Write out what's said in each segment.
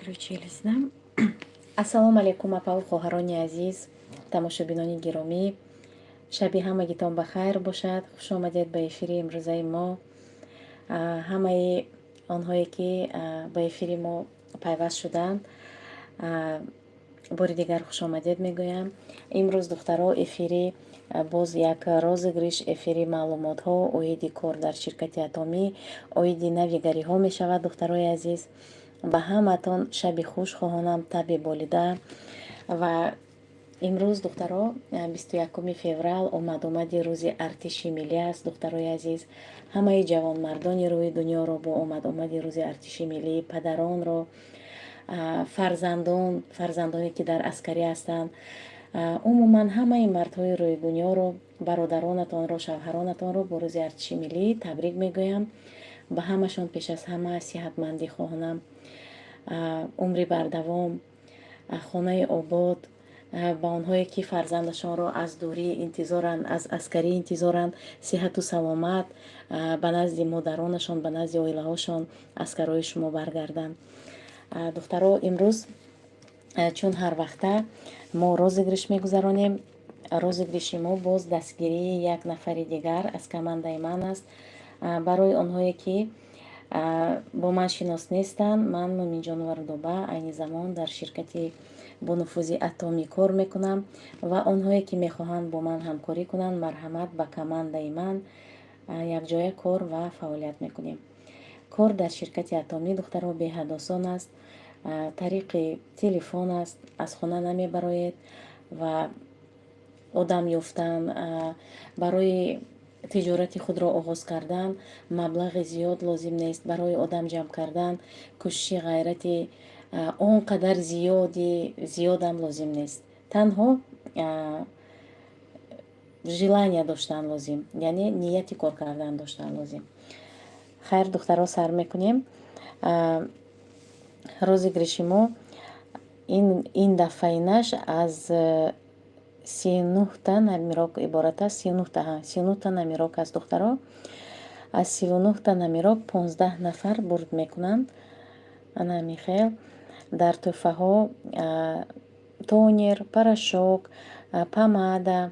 Включились, да? Ассалому алайкум, апаву хоҳарони азиз, тамошобинони гиромӣ. Шаби ҳамагитон ба хайр бошад. Хуш омадед ба эфири имрӯзаи мо. Ҳамаи онҳое, ки ба эфири мо пайваст шуданд, бори дигар хушомадед мегӯям. Имрӯз, духтаро, эфири боз як розыгрыш, эфири маълумотҳо оиди кор дар ширкати Атомӣ, оиди навигариҳо мешавад. Духтарои азиз, ба ҳаматон шаби хуш хоҳонам, таби болида. Ва имрӯз, духтаро, 21-уми феврал омадомади Рӯзи артиши миллӣ аст. Духтарои азиз, ҳамаи ҷавонмардони рӯи дунёро бо омадомади Рӯзи артиши миллӣ, падаронро, фарзандон, фарзандоне, ки дар аскарӣ ҳастанд, умуман ҳамаи мардҳои рӯи дунёро, бародаронатонро, шавҳаронатонро бо Рӯзи артиши миллӣ табрик мегӯям. Ба ҳамашон пеш аз ҳама сиҳатмандӣ хоҳонам, умри бардавом, хонаи обод. Ба онҳое, ки фарзандашонро аз дурӣ интизоранд, аз аскарӣ интизоранд, сиҳату саломат ба назди модаронашон, ба назди оилаҳошон аскарҳои шумо баргарданд. Духтаро, имрӯз, чун ҳар вақта, мо розыгрыш мегузаронем. Розыгрыши мо боз дастгирии як нафари дигар аз командаи ман аст. Барои онҳое, ки бо ман шинос нестанд, ман Муминҷонова Рудоба, айни замон дар ширкати бонуфузи Атомӣ кор мекунам. Ва онҳое, ки мехоҳанд бо ман ҳамкорӣ кунанд, марҳамат ба командаи ман, якҷоя кор ва фаъолият мекунем. Кор дар ширкати Атомӣ, духтаро, беҳад осон аст, тариқи телефон аст, аз хона намебароед. Ва одам ёфтан, барои тиҷорати худро оғоз кардан маблағи зиёд лозим нест. Барои одам ҷамъ кардан кӯшиши ғайрати он қадар зиёди зиёдам лозим нест. Танҳо желание доштан лозим, яъне нияти кор кардан доштан лозим. Хайр, духтаро, сар мекунем розыгрыши мо. Ин дафъаинаш аз 39-та номерок иборат аст. 39-та, 39-та номерок аст, духтаро. Аз 39-та номерок 15 нафар бурд мекунанд. Ана ҳамин хел дар тӯҳфаҳо тонер, порошок, помада,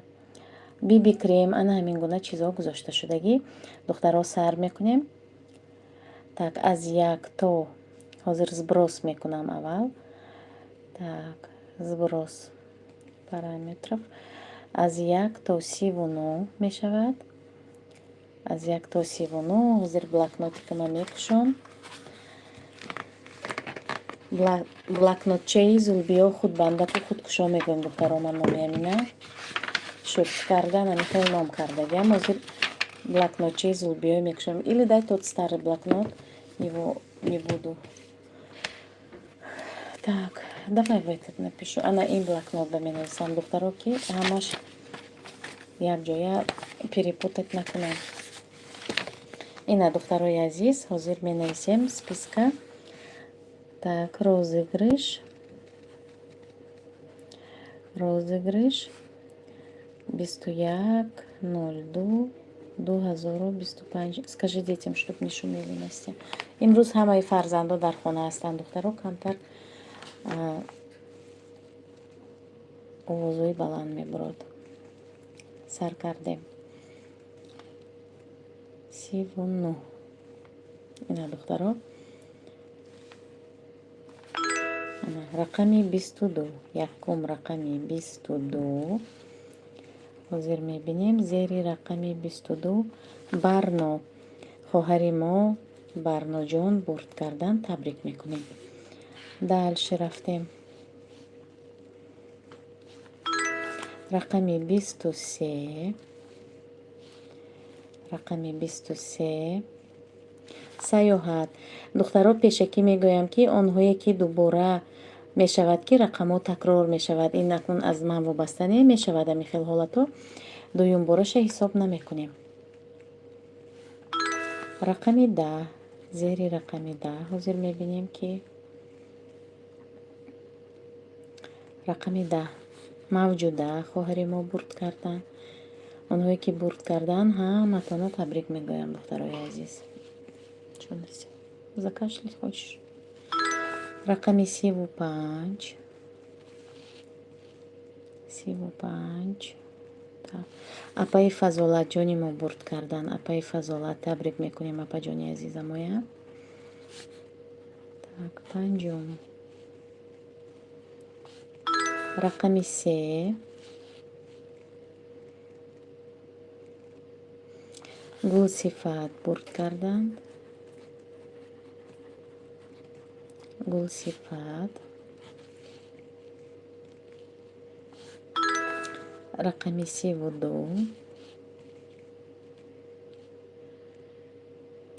биби крем, ана ҳамин гуна чизҳо гузошта шудагӣ. Духтаро, сар мекунем. Так, аз як то ҳозир сброс мекунам аввал. Так, сброс параметров, аз 1 то 39 мешавад, аз 1 то 39. Ҳозир блокнотикама мекушом. Блокнотчаи Зулбиё худбандаку худкушо мегӯем, духтаро, ман номи ҳамина шӯхӣ кардан ҳамин хел ном кардагиам. Ҳозир блокнотчаи Зулбиё мекушам. Или дай тот старый блокнот, его не буду. Так, давай в этот напишу. Ана ин блокнот ба менависам, духтаро, ки ҳамаш якҷоя перепутать накунам. Ина, духтарои азиз, ҳозир менависем списка. Так, розыгрыш, розыгрыш 21.02.2025. Скажи детям, чтоб не шумели. Настя, имрӯз ҳамаи фарзандо дар хона ҳастанд, духтаро, камтар овозҳои баланд мебурод. Сар кардем. 39. Ина, духтаро, рақами 22, якум рақами 22. Ҳозир мебинем, зери рақами 22 Барно, хоҳари мо Барноҷон бурд кардан, табрик мекунем. Дальше рафтем. Рақами 23, рақами 23, Саёҳат. Духтаро, пешакӣ мегӯям, ки онҳое, ки дубора мешавад, ки рақамҳо такрор мешавад, ин акнун аз ман вобаста не мешавад. Ҳамин хел ҳолатҳо дуюмбораша ҳисоб намекунем. Рақами 10, зери рақами 10 ҳозир мебинем, ки рақами 10, Мавҷуда, хоҳари мо бурд карданд. Онҳое, ки бурд карданд, ҳаматонро табрик мегӯям, духтарои азиз. Закашлять хочешь? Рақами 35, 35. Апаи Фазолатҷони мо бурд карданд. Апаи Фазолат, табрик мекунем, апаҷони азизамоя. Так, панҷум. Рақами 3. Гулсифат бурд карданд. Гулсифат. Рақами 32.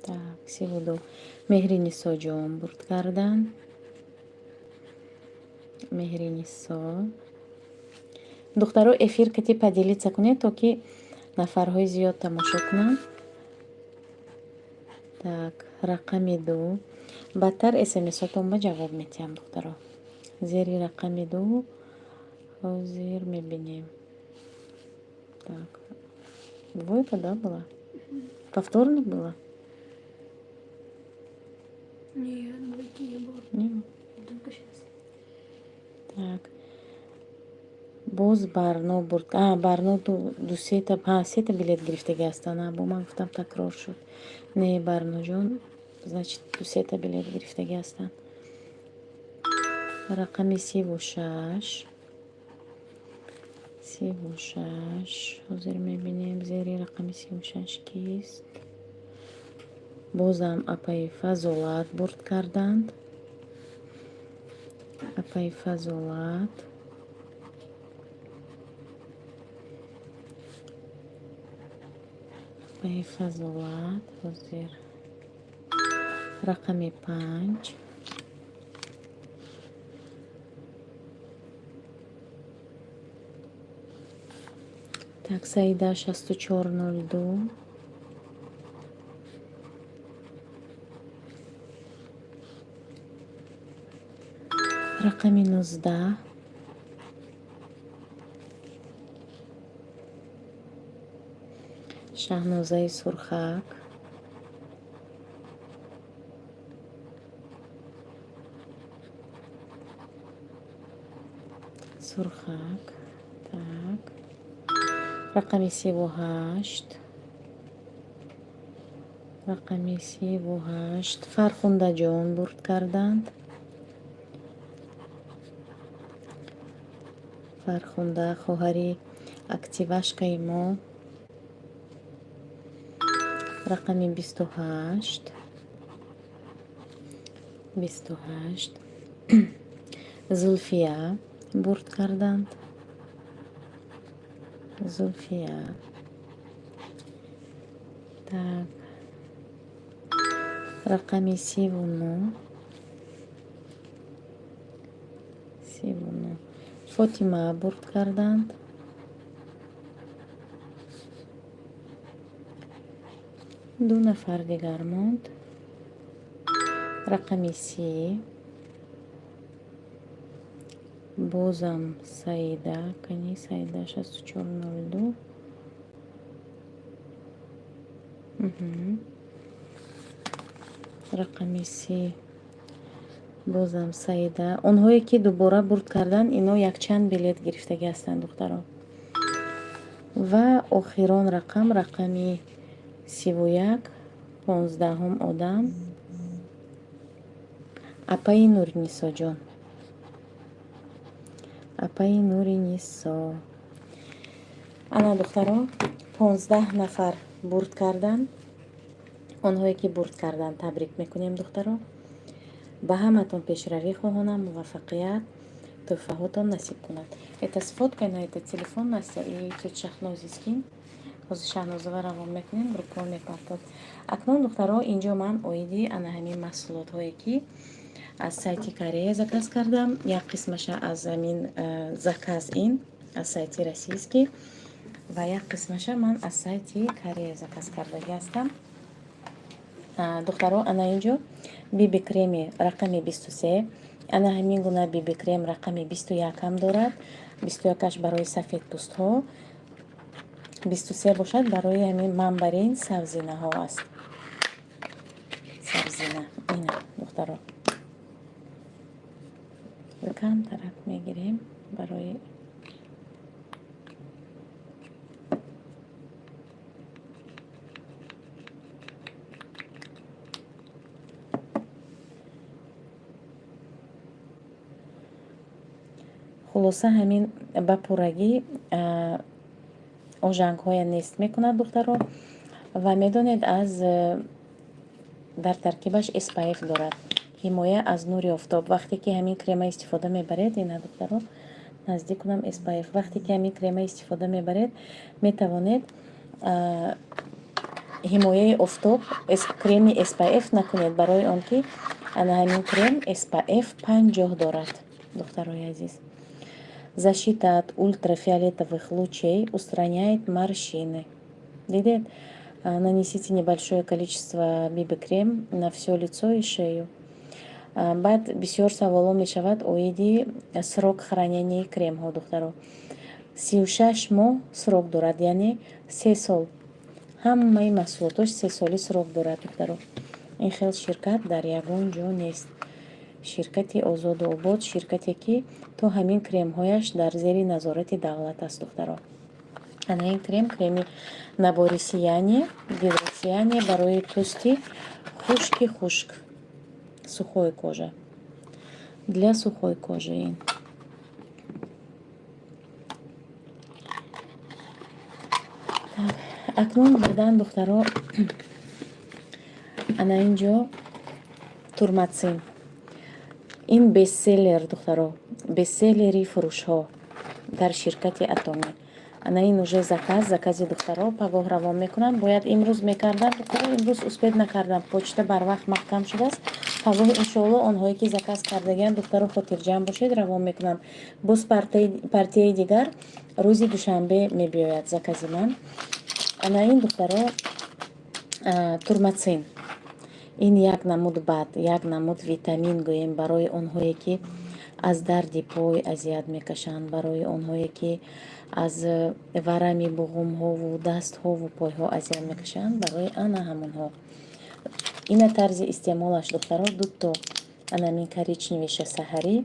Так, 32. Меҳринисоҷон бурд карданд. Меҳринисо. Духтаро, эфир кати поделиться кунед, то ки нафарҳои зиёд тамошо кунанд. Так, рақами 2. Баъдтар смсотон ба ҷавоб медиҳам, духтаро. Зери рақами 2 ҳозир мебинем. Так, двойка, да, была? Повторно было? Нет, двойки не было. Не. Только сейчас. Так. Боз Барно бурд. А, Барно ду сета, ҳа, сета билет гирифтагӣ ҳастанд. А, бо ман гуфтам, такрор шуд. Не, Барноҷон, значит, ду сета билет гирифтагӣ ҳастанд. Рақами 36. 36. Ҳозир мебинем, зери рақами 36 кист. Бозам апаи Фазолат бурд карданд. Апаи Фазолат. Апаи Фазолат, ҳозир. Рақами 5. Так, Саида 6402. Рақами 19. Шаҳнозаи Сурхак. Сурхак. Так. Рақами 38. Рақами 38. Фархундаҷон бурд карданд. Фархунда, хоҳари активашкаи мо. Рақами 28. 28. Зулфия бурд карданд. Зулфия. Так. Рақами 39. 39. Фотима бурд карданд. Ду нафар дигар монд. Рақами 30. Бозам Саида. Кани Саида 6402. Рақами 30. Бозам Саида. Онҳое ки дубора бурд карданд, ино якчанд билет гирифтагӣ ҳастанд, духтаро. Ва охирон рақам, рақами 31, 15-ум одам. Апаи Нуринисоҷон. Апаи Нуринисо. Ана, духтаро, 15 нафар бурд карданд. Онҳое ки бурд карданд, табрик мекунем, духтаро. Ба ҳаматон пешравӣ хоҳонам, муваффақият, тӯҳфаҳотон насиб кунад. Это сфоткай на этот телефон, Настя, и тётя Шахнози скинь. Ҳозир Шаҳнозова равон мекунем, группаҳо мепартод. Акнун, духтаро, инҷо ман оиди ана ҳамин маҳсулотҳое, ки аз сайти Корея заказ кардам, як қисмаша аз ҳамин заказ ин аз сайти российский ва як қисмаша ман аз сайти Корея заказ кардагӣ ҳастам. Духтаро, ана инҷо биби креми рақами 23. Ана ҳамин гуна биби крем рақами 21 ҳам дорад. 21-аш барои сафедпӯстҳо, 23 бошад барои ҳамин мамбарин сабзинаҳо аст. Сабзина ина, духтаро. Камтарак мегирем барои хулоса, ҳамин ба пуррагӣ ожангҳоя нест мекунад, духтаро. Ва медонед, аз дар таркибаш SPF дорад, ҳимоя аз нури офтоб. Вақте ки ҳамин крема истифода мебаред, ина, духтаро, наздик кунам, SPF, вақте ки ҳамин крема истифода мебаред, метавонед ҳимояи офтоб креми SPF накунед, барои он ки ана ҳамин крем SPF 50 дорад, духтарои азиз. Защита от ультрафиолетовых лучей, устраняет морщины. Дидед? Нанесите небольшое количество ББ крем на всё лицо и шею. Баъд бисёр саволҳо мешавад оиди срок хранения и кремҳо, духтаро. 36 моҳ срок дорад, яъне 3 сол. Ҳамаи маҳсулотош сесолӣ срок дорад, духтаро. Ин хел ширкат дар ягон ҷо нест. Ширкати Озоду Обод, ширкате ки то ҳамин кремҳояш дар зери назорати давлат аст, духтаро. Ана ин крем, креми набори сияние, гидросияние, барои пӯсти хушки хушк, сухой кожа, для сухой кожи ин. Акнун баъдан, духтаро, ана ин ҷо турматсин. Ин бестселлер, духтаро, бестселлери фурӯшҳо дар ширкати Атомӣ. Ана ин уже заказ, закази духтаро пагоҳ равон мекунам. Бояд имрӯз мекардам, духтаро, имрӯз успеть накардам, почта барвақт маҳкам шудааст. Пагоҳ, иншоалло, онҳое ки заказ кардагианд, духтаро, хотирҷамъ бошед, равон мекунам. Боз партияи дигар рӯзи душанбе мебиёяд закази ман. Ана ин, духтаро, турматсин. Ин як намуд бад, як намуд витамин гӯем, барои онҳое ки аз дарди пой азият мекашанд, барои онҳое ки аз варами буғумҳову дастҳову пойҳо азият мекашанд, барои ана ҳамонҳо. Ина тарзи истеъмолаш, духтаро: дуто анамин коричневый ша саҳарӣ,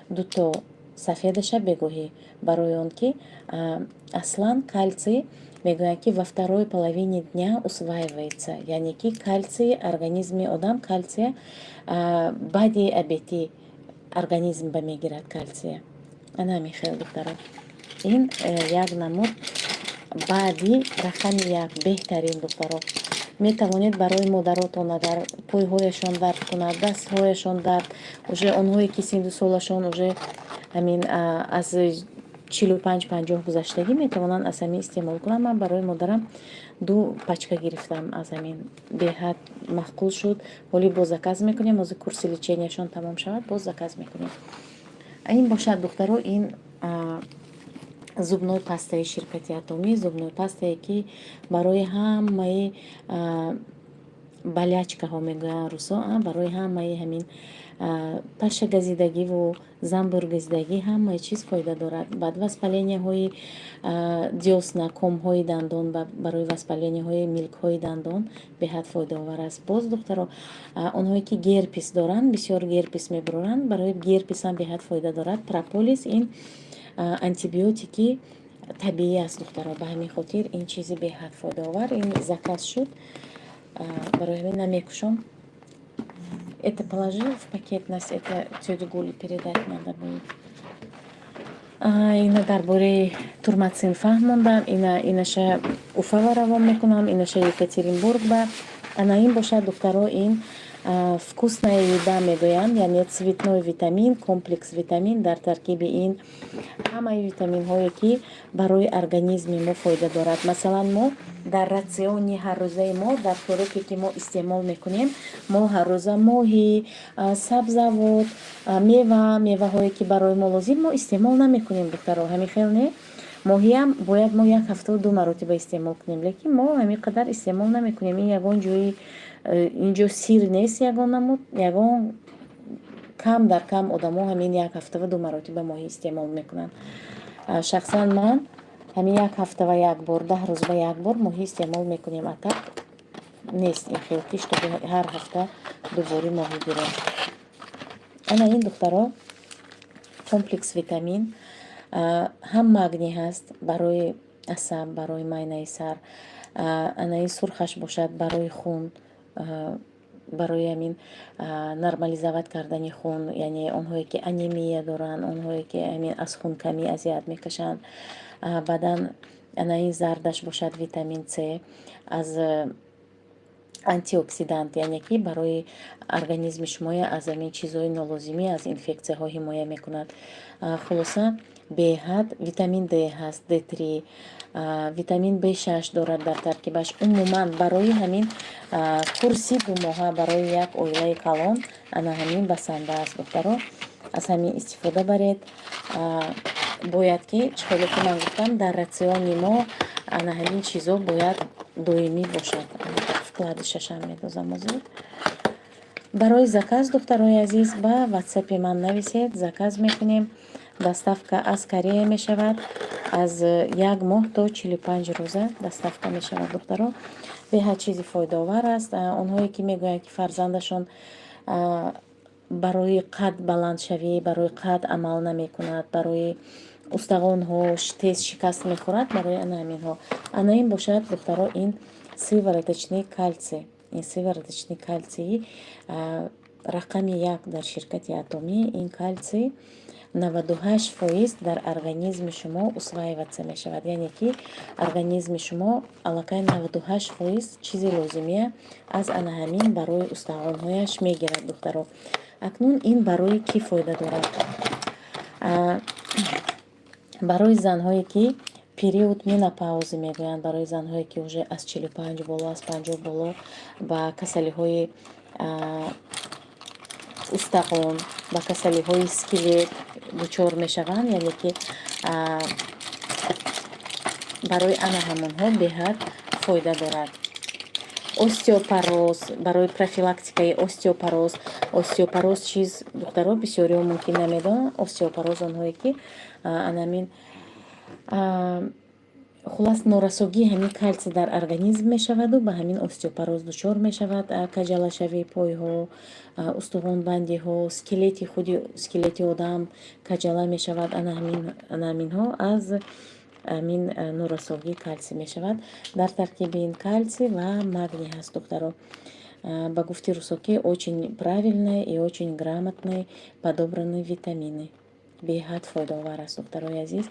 дуто сафедаша бегоҳӣ, барои он ки аслан кальций мегӯянд, ки во второй половине дня усваивается, яъне ки кальций организми одам, кальция баъди обедӣ организм ба мегирад кальция. Ана ҳамин хел, духтаро. Ин як намуд баъди рақами як беҳтарин, духтаро. Метавонед барои модаротон, агар пойҳояшон дард кунад, дастҳояшон дард, уже онҳое ки синну солашон уже ҳамин аз 45, 50 гузаштагӣ, метавонанд аз ҳамин истеъмол кунанд. Ман барои модарам ду пачка гирифтам аз ҳамин, беҳад маъқул шуд. Ҳоли боз заказ мекунем, ҳозир курси лечения шон тамом шавад, боз заказ мекунем. Ин бошад, духтаро, ин зубной пастаи ширкати Атомӣ, зубной пастае ки барои ҳамаи болячка ҳо мегӯянд русо, барои ҳамаи ҳамин пашагазидагиву занбӯргазидагӣ, ҳамаи чиз фоида дорад. Баъд воспаления ҳои дёсна, комҳои дандон, барои воспаления ҳои милкҳои дандон беҳад фоидаовар аст. Боз, духтаро, онҳое ки герпес доранд, бисёр герпес мебуроранд, барои герпесам беҳад фоида дорад. Прополис ин антибиотики табиӣ аст, духтаро. Ба ҳамин хотир ин чизи беҳад фоидаовар. Ин заказ шуд, барои ҳамин намекушом. Это положи в пакет, нас это тёте Гуле передать надо будет. Ина дар бораи турматсин фаҳмондам. Ина инаша Уфава равон мекунам, инаша Екатеринбург ба. Ана ин бошад, духтаро, ин вкусная еда мегӯянд, яъне цветной витамин, комплекс витамин. Дар таркиби ин ҳамаи витаминҳое ки барои организми мо фоида дорад. Масалан, мо дар рациони ҳаррӯзаи мо, дар хӯроке ки мо истеъмол мекунем, мо ҳаррӯза моҳӣ, сабзавот, мева, меваҳое ки барои мо лозим, мо истеъмол намекунем, духтаро. Ҳамин хел не? Моҳиам бояд мо як ҳафтао ду маротиба истеъмол кунем, лекин мо ҳамин қадар истеъмол намекунем. Ин ягон ҷои инҷо сир нест, ягон намуд, ягон кам дар кам одамо ҳамин як ҳафтава ду маротиба моҳӣ истеъмол мекунанд. Шахсан ман ҳамин як ҳафтава як бор, 10 рӯз ба як бор моҳӣ истеъмол мекунем. А так нест ин хел ки чтобы ҳар ҳафта дубори моҳӣ гирем. Ана ин, духтаро, Комплекс витамин ҳам магний ҳаст барои асаб, барои майнаи сар. Анаи сурхаш бошад барои хун, барои ҳамин нормализовать кардани хун, яъне онҳое ки анемия доранд, онҳое ки ҳамин аз хункамӣ азият мекашанд. Баъдан анаи зардаш бошад витамин С аз антиоксидант, яъне ки барои организми шумоя аз ҳамин чизҳои нолозимӣ, аз инфексияҳо ҳимоя мекунад. Хулоса, беҳад витамин Д ҳаст, Д3, витамин Б6 дорад дар таркибаш. Умуман, барои ҳамин курси 2 моҳа барои як оилаи калон ана ҳамин басанда аст, духтаро. Аз ҳамин истифода баред. Бояд ки, чӣ хеле ки ман гуфтам, дар рациони мо ана ҳамин чизо бояд доимӣ бошад. Вкладышашам медозам ҳозир. Барои заказ, духтарои азиз, ба ватсапи ман нависед, заказ мекунем. Доставка аз Корея мешавад, аз як моҳ то 45 рӯза доставка мешавад, духтаро. Беҳад чизи фоидаовар аст. Онҳое ки мегӯянд, ки фарзандашон барои қад баландшавӣ, барои қад амал намекунад, барои устухонҳо тез шикаст мехӯрад, барои ана ҳаминҳо. Ана ин бошад, духтаро, ин сывороточный кальций. Ин сывороточный кальций рақами як дар ширкати Атомӣ. Ин кальций 98% дар организми шумо усваиваться мешавад, яъне ки организми шумо аллакай 98% чизи лозимия аз ана ҳамин барои устухонҳояш мегирад, духтаро. Акнун ин барои кӣ фоида дорад? Барои занҳое ки период менопаузы мегӯянд, барои занҳое ки уже аз 45 боло, аз 50 боло, ба касалиҳои устухон, ба касалиҳои скелет дучор мешаванд, яъне ки барои ана ҳамонҳо беҳад фоида дорад. Остеопороз, барои профилактикаи остеопороз. Остеопороз чиз, духтаро, бисёриҳо мумкин намедонанд. Остеопороз, онҳое ки анамин, хулас, норасогии ҳамин кальций дар организм мешаваду ба ҳамин остеопороз дучор мешавад. Каҷалашавии пойҳо, устухонбандиҳо, скелети, худи скелети одам каҷала мешавад. Ана ҳаминҳо аз ҳамин норасогии кальций мешавад. Дар таркиби ин кальций ва магний ҳаст, духтаро. Ба гуфти русокӣ, очень правильные и очень грамотные подобраны витамины. Беҳад фоидаовар аст, духтарои азиз,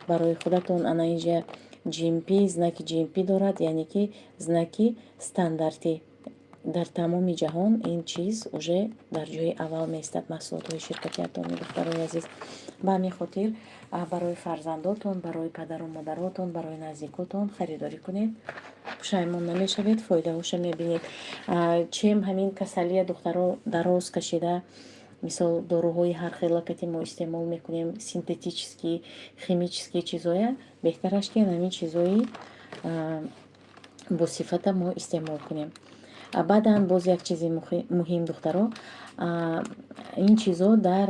барои худатон. Ана инҷа GMP, знаки GMP дорад, яъне ки знаки стандартӣ. Дар тамоми ҷаҳон ин чиз уже дар ҷои аввал меистад, маҳсулотҳои ширкати Атомӣ, духтарои азиз. Ба ҳамин хотир барои фарзандотон, барои падару модаротон, барои наздикотон харидорӣ кунед, пушаймон намешавед, фоидаҳоша мебинед. Чем ҳамин касалия, духтаро, дароз кашида, мисол, доруҳои ҳархела ки мо истеъмол мекунем, синтетический, химический чизоя, беҳтараш ки ҳамин чизои босифата мо истеъмол кунем. Баъдан боз як чизи муҳим, духтаро: ин чизо дар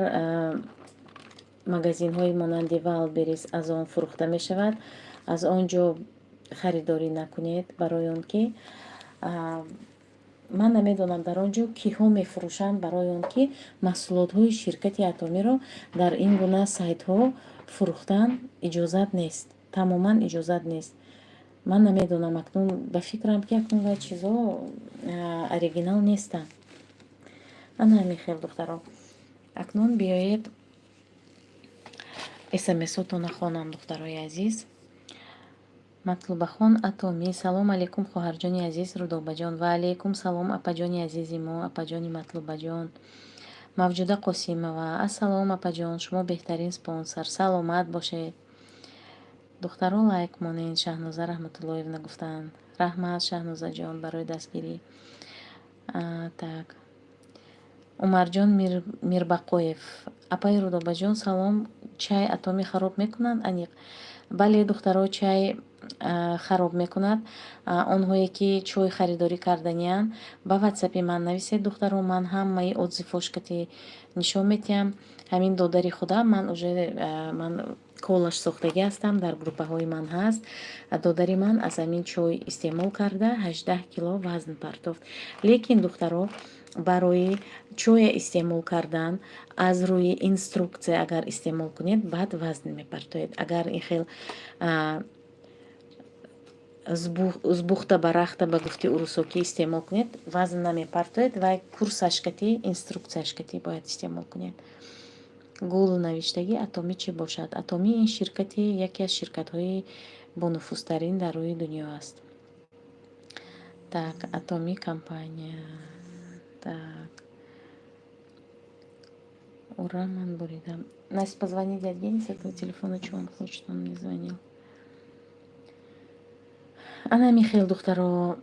магазинҳои монанди Вайлдберриз, Озон фурӯхта мешавад. Аз он ҷо харидорӣ накунед, барои он ки ман намедонам, дар он ҷо киҳо мефурӯшанд, барои он ки маҳсулотҳои ширкати Атомиро дар ин гуна сайтҳо фурӯхтан иҷозат нест, тамоман иҷозат нест. Ман намедонам, акнун ба фикрам, ки акнун вай чизо оригинал нестанд. Ана ҳамин хел, духтаро. Акнун биёед, смсотонро хонам, духтарои азиз. Матлубахон Атомӣ: «Салом алейкум, хоҳарҷони азиз Рудобаҷон». Ва алейкум салом, апаҷони азизи мо, апаҷони Матлубаҷон. Мавҷуда Қосимова: «Ассалом, апаҷон, шумо беҳтарин спонсор, саломат бошед». «Духтаро, лайк монед», Шаҳноза Раҳматуллоевна гуфтаанд. Раҳмат, Шаҳнозаҷон, барои дастгирӣ. Так, Умарҷон Мирбақоев: «Апаи Рудобаҷон, салом, чай Атомӣ хароб мекунанд аниқ?» Бале, духтаро, чай хароб мекунад. Онҳое ки чой харидорӣ карданиянд, ба ватсапи ман нависед, духтаро, ман ҳамаи отзывҳошкати нишон медиҳам. Ҳамин додари худам, ман уже ман Колаш сохтагӣ ҳастам, дар группаҳои ман ҳаст. Додари ман аз ҳамин чой истеъмол карда, 18 кило вазн партофт. Лекин, духтаро, барои чоя истеъмол кардан аз рӯи инструкция агар истеъмол кунед, баъд вазн мепартоед. Агар ин хел с бухты-барахты, ба гуфти урусокӣ, истеъмол кунед, вазн намепартоед. Вай курсашкати, инструкцияшкати бояд истеъмол кунед. Гул навиштагӣ, Атомӣ чӣ бошад? Атомӣ ин ширкати, яке аз ширкатҳои бонуфузтарин дар рӯи дунё аст. Так, Атомӣ компания. Так, ура, ман буридам. Настя, позвони дядь Гене с этого телефона, чё он хочет, он мне звонил. Ана михел, духтаро.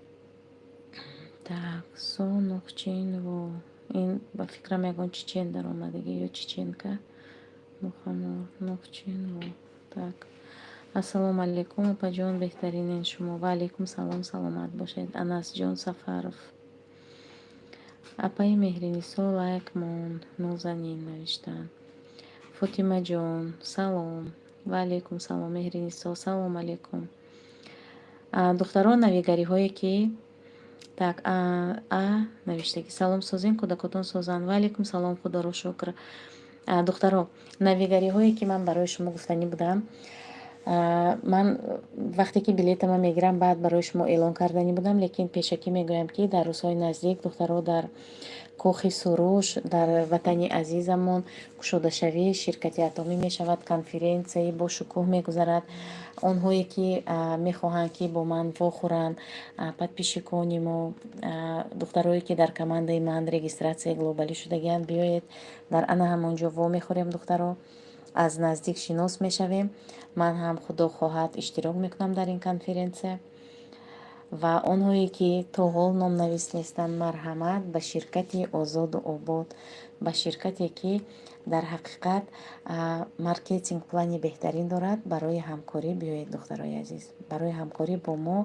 Так, сонухчинво, ин ба фикрам ягон чечен даромадагӣ ё чеченка. Мухаммор нухчинво. Так, ассалому алайкум, опаҷон, беҳтаринен шумо. Ва алайкум салом, саломат бошед. Анасҷон Сафаров. Апаи Меҳринисо, лайк монд, Нозанин навиштаанд. Фотимаҷон, салом. Ва алайкум салом, Меҳринисо, салом алайкум. Духтарон, навигариҳое ки, так, а навиштагӣ, салом, созин, кӯдакотон созанд. Ва алайкум салом, худоро шукр. Духтаро, навигариҳое ки ман барои шумо гуфтанӣ будам, ман вақте ки билетама мегирам, баъд барои шумо эълон карданӣ будам, лекин пешакӣ мегӯям, ки дар рӯзҳои наздик, духтаро, дар Кохи Суруш, дар ватани азизамон, кушодашавии ширкати Атомӣ мешавад, конференсияи бошукӯҳ мегузарад. Онҳое ки мехоҳанд, ки бо ман вохӯранд, подписчикони мо, духтарое ки дар командаи ман регистратсияи глобалӣ шудагианд, биёед, дар ана ҳамон ҷо вомехӯрем, духтаро, аз наздик шинос мешавем. Ман ҳам, худо хоҳад, иштирок мекунам дар ин конференсия. Ва онҳое ки то ҳол номнавис нестанд, марҳамат ба ширкати Озоду Обод, ба ширкате ки дар ҳақиқат маркетинг плани беҳтарин дорад, барои ҳамкорӣ биёед, духтарои азиз, барои ҳамкорӣ бо мо,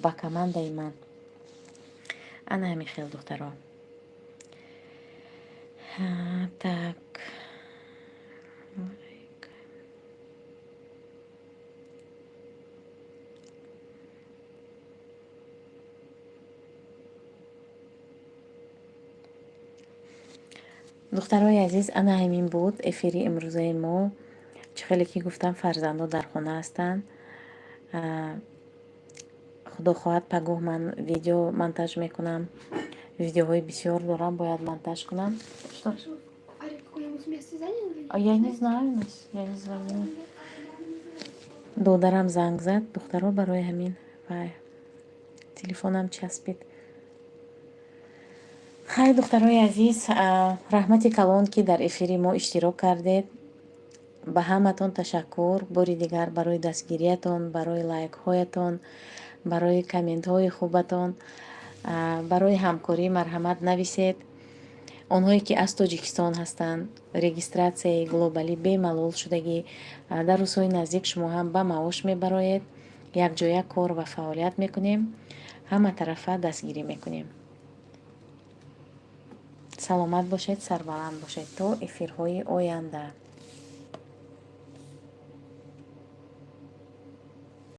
ба командаи ман. Ана ҳамин хел, духтаро. Так. Лайк. Духтарои азиз, ана ҳамин буд эфири имрӯзаи мо. Чӣ хеле ки гуфтам, фарзандо дар хона ҳастанд. Худо хоҳад, пагоҳ ман видео монтаж мекунам. Видеоҳои бисёр дорам, бояд монтаж кунам. Что? Аля какое-нибудь место занял или А я не знаю, Настя, я не звонила. Додарам занг зад, духтаро, барои ҳамин вай телефонам часпид. Хайр, духтарои азиз, раҳмати калон, ки дар эфири мо иштирок кардед. Ба ҳаматон ташаккур бори дигар барои дастгириятон, барои лайкҳоятон, барои комментҳои хубатон, барои ҳамкорӣ марҳамат нависед. Онҳое ки аз Тоҷикистон ҳастанд, регистратсияи глобалӣ бемалол шудагӣ, дар рӯзҳои наздик шумо ҳам ба маош мебароед. Якҷоя кор ва фаъолият мекунем, ҳаматарафа дастгирӣ мекунем. Саломат бошед, сарбаланд бошед, то эфирҳои оянда.